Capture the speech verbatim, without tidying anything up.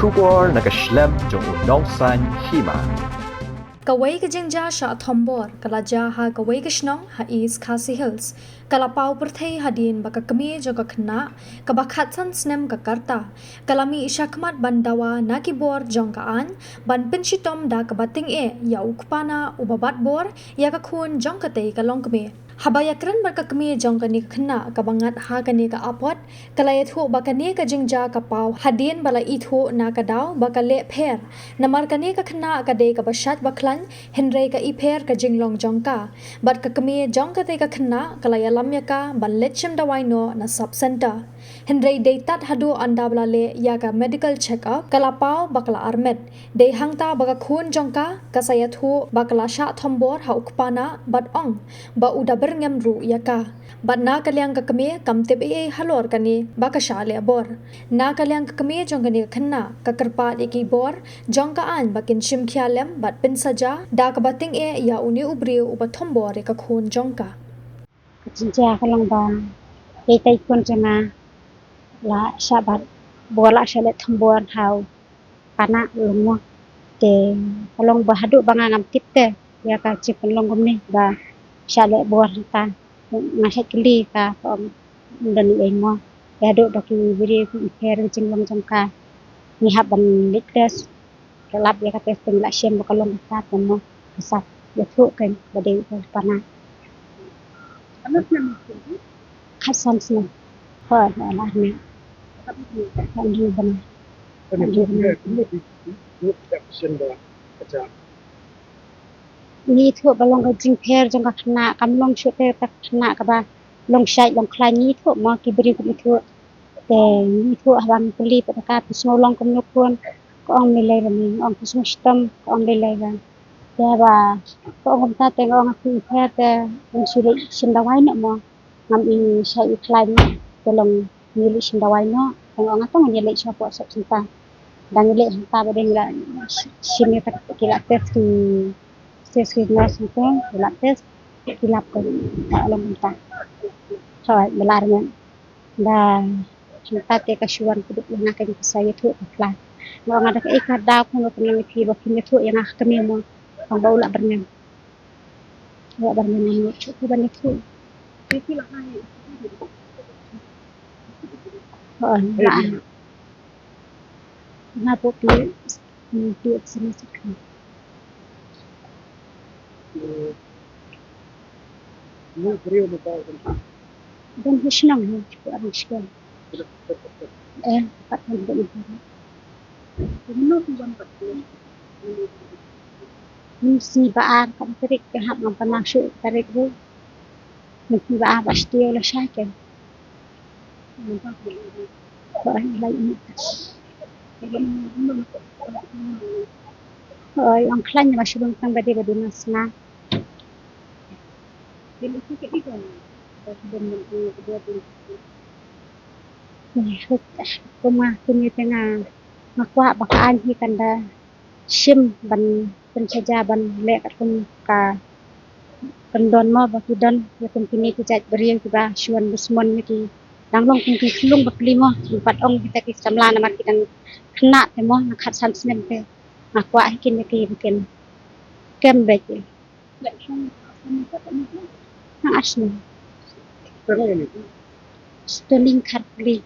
Khubor na ka shlem jong u nongsan hima. Kawei ka jingjia shah thombor ka la jia ha kawei ka shnong ha East Khasi Hills. Ka la paw pyrthei hadien ba ka kmie jong ka khynnah kaba khatsan snem ka rta ka la mih shakhmat ban dawa na ki bor jong ka aiñ ban pynshitom da kaba tyngeh ïa u kpa nah uba bat bor ïa ka khun jong katei ka longkmie. Haba ïakren bad ka kmie jong kane ka khynnah kaba ngat ha kane ka apot, ka la ïathuh ba kane ka jingjia ka paw hadien ba la ithuh na ka daw ba ka leh pher. Namar kane ka khynnah ka dei kaba shait ba khlaiñ, hynrei ka i pher ka jinglong jong ka. Bad ka kmie jong katei ka khynnah ka la ïalam ïa ka ban leit shim dawai noh na sub center. Hynrei dei tad haduh ynda ba la leh ïa ka medical check up ka la paw ba ka la armet. Dei hangta ba ka khun jong ka ka sa ïathuh ba ka la shah thombor ha u kpa nah bad ong ba u da byrngem ruh ïa ka. Bad na ka liang ka kmie kam tip ei ei halor kane ba ka shah leh bor. Na ka liang ka kmie jong kane ka khynnah ka kyrpad ïa ki bor jong ka aiñ ba kin shim khia lem bad pynsaja da kaba tyngeh ïa une u briew uba thombor ïa ka khun jong ka. Ka jingjia ka long ba kei tai khun jong nga la shah bat bor, la shah leh thombor ha u kpa nah u longmo. Te ka long ba haduh ba nga ngam tip te ïa ka jingpynlong kumne ba shah leh bor hangta. Nga shait kylli ka, ka ong ym don ei ei mo. Te haduh ba ki briew ki i pher ka jinglong jong ka, ngi hap ban leit test. Ka lap ïa ka test te ngi la shem ba ka long kata te mo, ka sa ïathuh kein ba dei u kpa nah. Khatsan snem. Hooid, hooid, la armet. La armet bnai. Ngi ithuh ba long ka jingpher jong ka khynnah, kam long shuh te ka khynnah kaba long shait long khlaiñ, ngi ithuh mo, ki briew kim ithuh. Te ngi ithuh haba ngi kylli pat ïa ka, phi sngew long kumno khun? Ka ong me lei ba me, nga ong phi sngew shitom, ka ong me lei ba. Te haba ka ong kumta te nga ong ha phi pher te ngan shu leit shim dawai noh mo. Ngam i shait i khlaiñ mo. Te long ngi leit shim dawai noh. Te nga ong nga to ngan ïaleit sha pdeng sub center. Da ngi leit hangta ba dei ngi la shim ïa ka, ki la test ki, test ki nurse hangta, ki la test, ki lap ka, ka long kumta. Hooid, ba la armet. Da hangta te ka shu wan kdup ïa nga, ka sa ïathuh ka khlaiñ. Nga ong nga da kaei ka daw kumno pynlong ïa phi ba phin ïathuh ïa nga ha kmie mo. Ong ba u lah byrngem. U lah byrngem, ngam ïoh shuh ban ïathuh. Hooid, nga la. Nga buh phi, phi S M S ka. Don ha shnong ha, shu arang shnong. Eh, pat kan don ha. Mynta ba ar ka tarik ka hap ngam pan shu tarik ruh. Mynta ba ar ba shu la shai kan. Hooid, lai ni. Hooid, ong khlaiñ ba shu tang ba dei ba dei na sna. Kumba kumne te nga, nga kwah ba ka aiñ hi kan da shim ban pynsaja ban leh katkum ka kyndon mo ba ki don ïa kum kine ki jait briew kiba shu wan dusmon ïa ki, dang long kum ki khlung bapli mo, ki pat ong kita ki samla namar ki dang khynnah te mo, na khatsan snem te. Nga kwah hi kine ki ba kin kem beit. Nang asnu. Stoning Kharpuli.